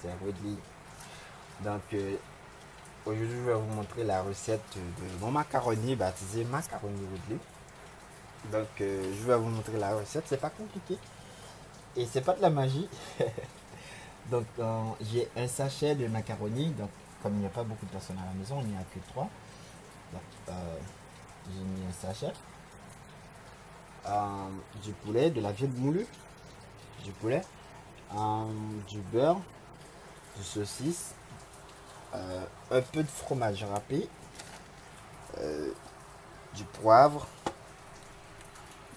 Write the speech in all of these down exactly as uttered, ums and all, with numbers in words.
C'est Woodly. Donc, euh, aujourd'hui, je vais vous montrer la recette de mon macaroni baptisé macaroni Woodly. Donc, euh, je vais vous montrer la recette. C'est pas compliqué. Et c'est pas de la magie. Donc, euh, j'ai un sachet de macaroni. Donc, comme il n'y a pas beaucoup de personnes à la maison, on n'y a que trois. Donc, euh, j'ai mis un sachet. Euh, du poulet, de la viande moulue, du poulet, euh, du beurre, du saucisse, euh, un peu de fromage râpé, euh, du poivre,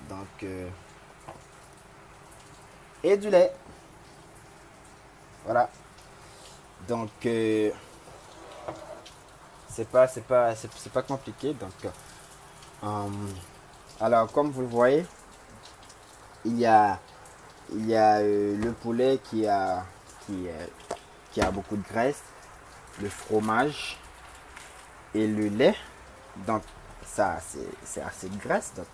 donc, euh, et du lait. Voilà. Donc, euh, c'est pas, c'est pas, c'est c'est pas compliqué. Donc, euh, alors, comme vous le voyez, il y a, il y a euh, le poulet qui a, qui, euh, qui a beaucoup de graisse, le fromage et le lait. Donc, ça, c'est c'est assez de graisse. Donc,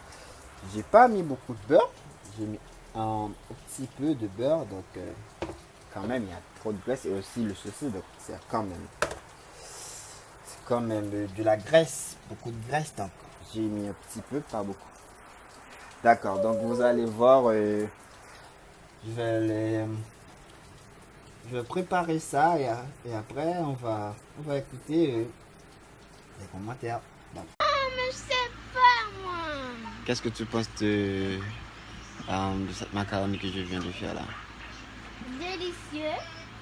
j'ai pas mis beaucoup de beurre. J'ai mis un petit peu de beurre. Donc, euh, quand même, il y a trop de graisse et aussi le saucisse. Donc, c'est quand même, c'est quand même euh, de la graisse, beaucoup de graisse. Donc, j'ai mis un petit peu, pas beaucoup. D'accord, donc vous allez voir, euh, je vais les, je vais préparer ça et, et après, on va, on va écouter euh, les commentaires. Bon. Ah, mais je sais pas, moi. Qu'est-ce que tu penses de, euh, de cette macaroni que je viens de faire là? Délicieux,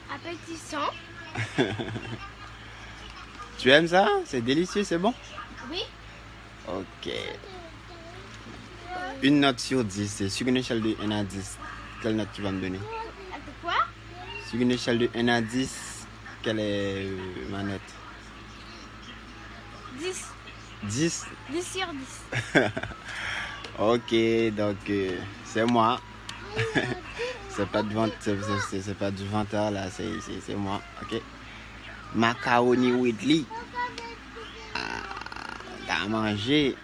appétissant. Tu aimes ça? C'est délicieux, c'est bon? Oui. Ok. Une note sur dix, c'est sur une échelle de un à dix. Quelle note tu vas me donner? Quoi? Sur une échelle de un à dix, quelle est euh, ma note? Dix. Dix? Dix sur dix. Ok, donc euh, c'est moi. C'est pas de vent, c'est- c'est- c'est- c'est pas du vantard là, c'est c'est- c'est moi, ok? Macaroni Woodly. Ah, ta manje.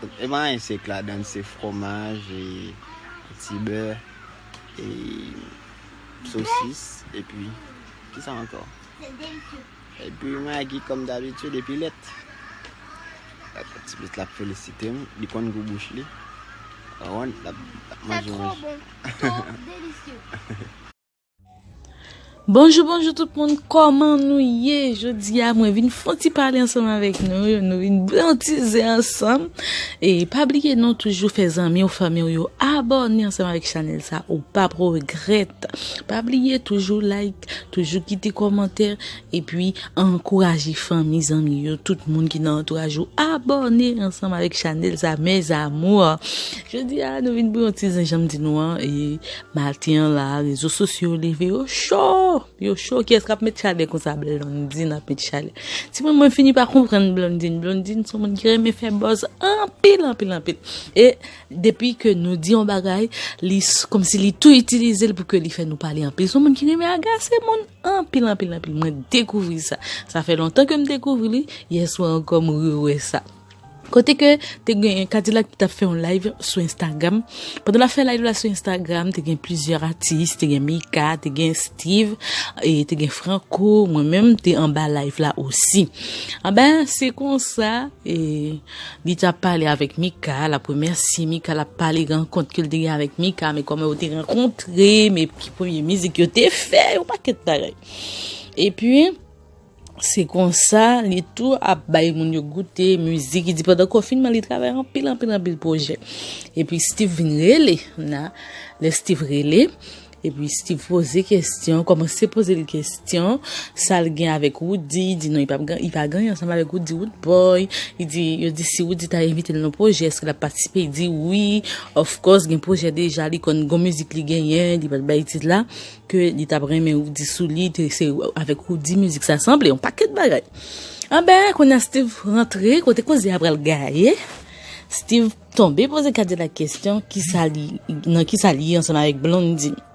E pa anyen sèk ladan, se fromaj, e ti bè, e sosis, epi kisa ankò? Epi magi kòm dabitid, epi lèt. Ti pitit la ap felisite m, li konn gou bouch li. Ou konprann? L ap l ap manje manje. Bonjou, bonjou tout moun, kòman nou ye? Jodi a, mwen vin fè yon ti pale ansanm avèk nou, nou vin bwè yon ti zen ansanm. E pa bliye non, toujou fè zanmi w, fanmi w yo abòne ansanm avèk chanèl sa, ou p ap regrèt. Pa bliye toujou like, toujou kite kòmantè, epi ankouraje fanmi, zanmi yo, tout moun ki nan antouraj ou abòne ansanm avèk chanèl sa, mes amours. Jodi a, nou vin bwè yon ti zen, jan m di nou an, e maten an la, rezo sosyo yo leve, yo cho! Yo cho, kiyès k ap met chalè konsa? Blondine ap met chalè. Timoun, mwen fini pa konprann Blondine. Blondine se yon moun ki renmen fè buzz anpil, anpil, anpil. E depi ke nou di yon bagay, li s- kòmsi li tou itilize l pou ke li fè nou pale anpil. Se yon moun ki renmen agase moun anpil, anpil, anpil. Mwen dekouvri sa. Sa fè lontan ke m dekouvri li, yè swa ankò m rewè sa. Kote ke te gen Kadilak ki t ap fè yon live sou Instagram. Pandan l ap fè live la sou Instagram, te gen plizyè atis, te gen Mika, te gen Steve, e te gen Franco, mwen menm te anba live la osi. Anben, se konsa, e, li t ap pale avèk Mika, l ap remèsye Mika, l ap pale rankont ke l te gen avèk Mika, men kòman yo te rankontre, men ki premye mizik yo te fè, yon pakèt bagay. Epi, se konsa, li tou ap bay moun yo goute mizik. Li di pandan konfinman, li travay anpil, anpil, anpil pwojè. Epi Steve vin rele, na, lè Steve rele, epi Steve poze kesyon, kòmanse poze l kesyon, sa l gen avèk Roody, li di non, li p ap gan- li pa gen anyen ansanm avèk Roody, Roodboy, li di, yo di si Roody ta envite l nan pwojè, èske l ap patisipe? Li di wi, of course, gen pwojè deja, li konn gon mizik li genyen, li pa t bay tit la, ke li t ap renmen Roody sou li, te- se avèk Roody mizik sa sanble, yon pakèt bagay. Anben, kounye a Steve rantre, kote koze a pral gaye, Steve tonbe poze Kadilak kesyon, kisa li, nan kisa li ye ansanm avèk Blondine.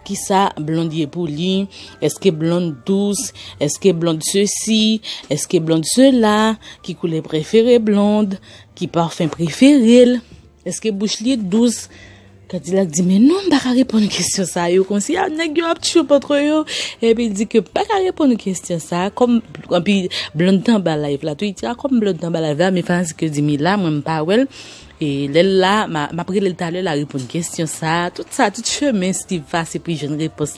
Kisa Blonde ye pou li? Èske Blonde dous? Èske Blonde sesi? Èske Blonde sela? Ki koulè prefere Blonde? Ki pafen prefere l? Èske bouch li dous? Kadilak di, men non, m pa ka reponn kesyon sa yo konsi a, nèg yo ap tchoup antre yo. Epi l di ke m pa ka reponn kesyon sa a, kòm, epi Blonde t anba live la tou, li di, a, kòm Blonde t anba live la, men fanatik yo di m li la, mwen m pa wè l. E lè l la, m a, m ap rele l talè, l a reponn kesyon sa a. Tout sa, tout chemen Steve pase pou l jwenn repons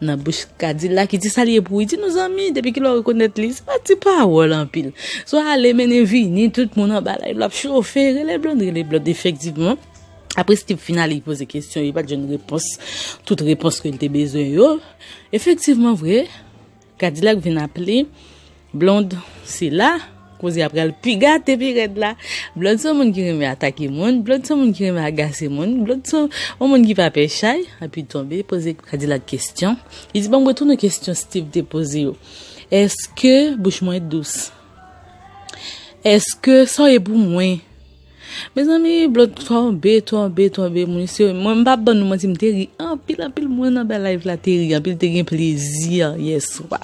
nan bouch Kadilak. Li di sa li ye pou li. Di nou zanmi, depi kilè w rekonèt li, se pa ti pawòl anpil. Swa ale mennen vini, tout moun anba live la ap chofe, rele Blonde, rele Blonde, efektivman. Apre Steve fin ale, li poze kesyon, li pa t jwenn repons, tout repons ke l te bezwen yo. Efektivman vre, Kadilak vin aple Blonde, se la koze a pral pi gate, pi rèd la. Blonde se yon moun ki renmen atake moun, Blonde se yon moun ki renmen agase moun, Blonde se yon moun ki pa pè chay. Epi tonbe, poze Kadilak kesyon. Li di, ban m retounen kesyon Steve te poze yo. Èske bouch mwen dous? Èske sa w ye pou mwen? Mezanmi, Blonde tonbe, tonbe, tonbe, moun serye. Mwen, m p ap ban nou manti, m te ri anpil, anpil. Moun anba live la te ri anpil, te gen plezi yè swa.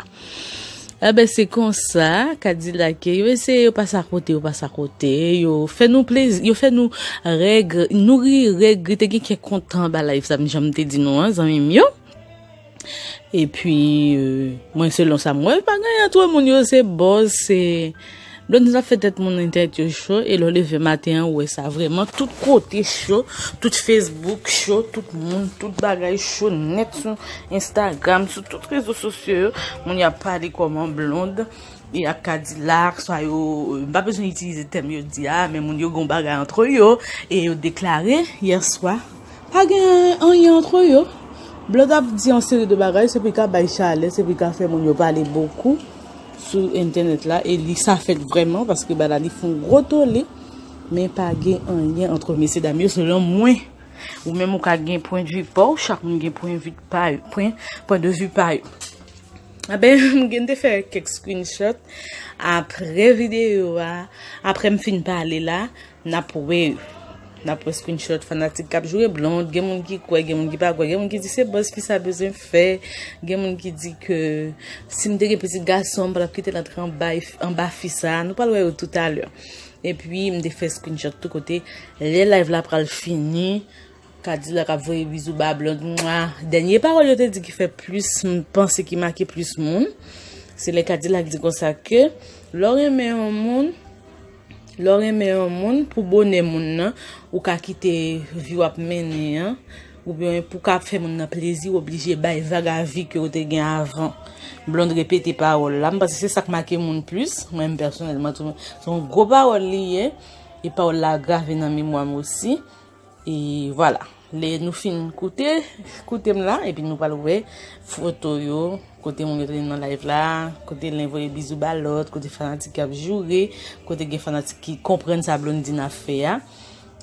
Enben, se konsa, Kadilak, yo eseye, yo pase akote, yo pase akote, yo fè nou plezi, yo fè nou règ, nou ri, règ, te gen kè kontan anba live sa, jan m te di nou an, zanmi m yo. Epi, euh, mwen, selon sa m wè, pa gen anyen antre moun yo, se buzz, se Blonde ap fè tèt moun entènèt yo cho, e lè w leve maten an, ou wè sa vrèman, tout kote cho, tout Facebook cho, tout moun, tout bagay cho nèt sou Instagram, sou tout rezo sosyo yo, moun y ap pale kòman Blonde e ak Kadilak, swa yo, euh, m pa bezwen itilize tèm yo di a, men moun yo gen yon bagay antre yo, e yo deklare yè swa, pa gen anyen antre yo. Blonde ap di yon seri de bagay, se pou l ka bay chalè, se pou l ka fè moun yo pale bokou sou entènèt la, e li sa fèt vrèman, paske bagay la li fè yon gwo tole, men pa gen anyen antre mesye dam yo, selon mwen. Ou menm ou ka gen pwendvi pa w, chak moun gen pwendvi pa yo, pwen, pwen de vi pa yo. Enben, m gen te fè kèk screenshot apre videyo a, apre m fin pale la, n ap wè yo. N ap wè screenshot fanatik k ap joure Blonde, gen moun ki kwè, gen moun ki pa kwè, gen moun ki di se buzz fi sa bezwen fè, gen moun ki di ke si m te gen pitit gason, m pa t ap kite l antre anba, anba fi sa, nou pral wè yo toutalè. Epi, m te fè screenshot tout kote, lè live la pral fini, Kadilak ap voye bizou ba Blonde. Mwa. Dènye pawòl yo te di ki fè plis, m panse ki make plis moun, se lè Kadilak di konsa ke lè w renmen yon moun, lè w renmen yon moun, pou bonè moun nan, ou ka kite vi w ap mennen an, oubyen pou w ka fè moun nan plezi, ou oblije bay vag a vi ke w te gen avan. Blonde repete pawòl la, m panse se sa k make moun plis. Mwen menm pèsonèlman, tou, se yon gwo pawòl li ye, e pawòl la grave nan memwa m osi. E vwala, lè nou fin koute, koute m la, epi nou pral wè foto yo, kote moun yo te nan live la, kote len voye bizou ba lòt, kote fanatik ap joure, kote gen fanatik ki konprann sa Blondine ap fè a.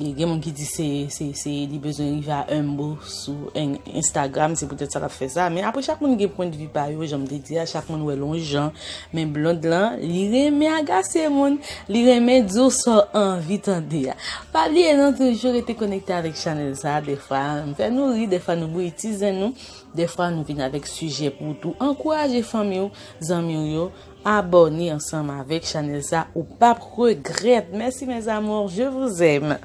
E gen moun ki di se, se, se li bezwen rive a humble sou en-, Instagram, se poutèt sa l ap fè sa. Men apre, chak moun gen pwendvi pa yo, jan m te di a, chak moun wè l yon jan. Men Blonde lan, li renmen agase moun, li renmen di w sa w anvi tande a. Pa bliye non, toujou rete konekte avèk chanèl sa a. Dèfwa, m fè nou ri, dèfwa nou bouyitize nou, dèfwa nou vin avèk sijè pou w tou. Ankouraje fanmi w, zanmi w yo, abòne ansanm avèk chanèl sa, ou p ap regrèt. Merci mes amours, je vous aime.